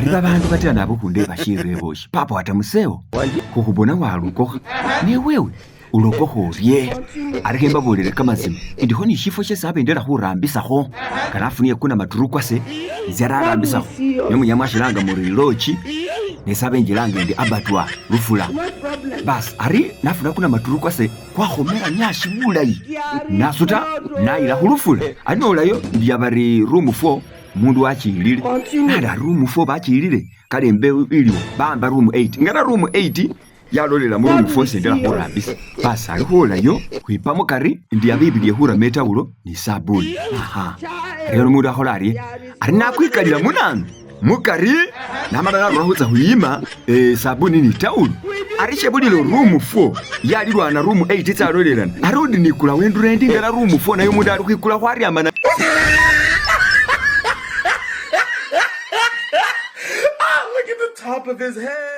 Ari babandu batela nabo khundeba shirebo shi, papa watamusewo, khukhubona walokokha, ne wewe ulokokha orye? Ari khembabolele kamazima, indikho ni shifo shesi abendela khurambisakho. Nga nafunile kunamaturu kwase, inzya narambisakho. Ne munyala mwashilanga muri lodge, nese abe njilanga indi abattoir, lufula. Basi ari nafuna kunamaturu kwase kwakhomela nyashi bulayi, nasuta nayila khulufula. Ari nolayo ndya bari room 4 Omundu wachilile, nali ari room 4 bachilile, kale imbewo iliwo, bamba room 8. Ngana room 8 yalolela mu room 4 sendela khurambisa. Basi ali khulayo khwipa mukari ndi abibilie khurama etawulo ni sabuni. Aha. Ari omundu akhola arye? Ari nakwikalila munanu mukari namala narura khutsa khuyima e, sabuni ni tawulo. Ari shebulilo room 4 yalilwana room 8 tsalolelana. Ari undi nikulawo enduro endi ngana room 4 nayo omundu ali khwikula khwariamana. Look at the top of his head.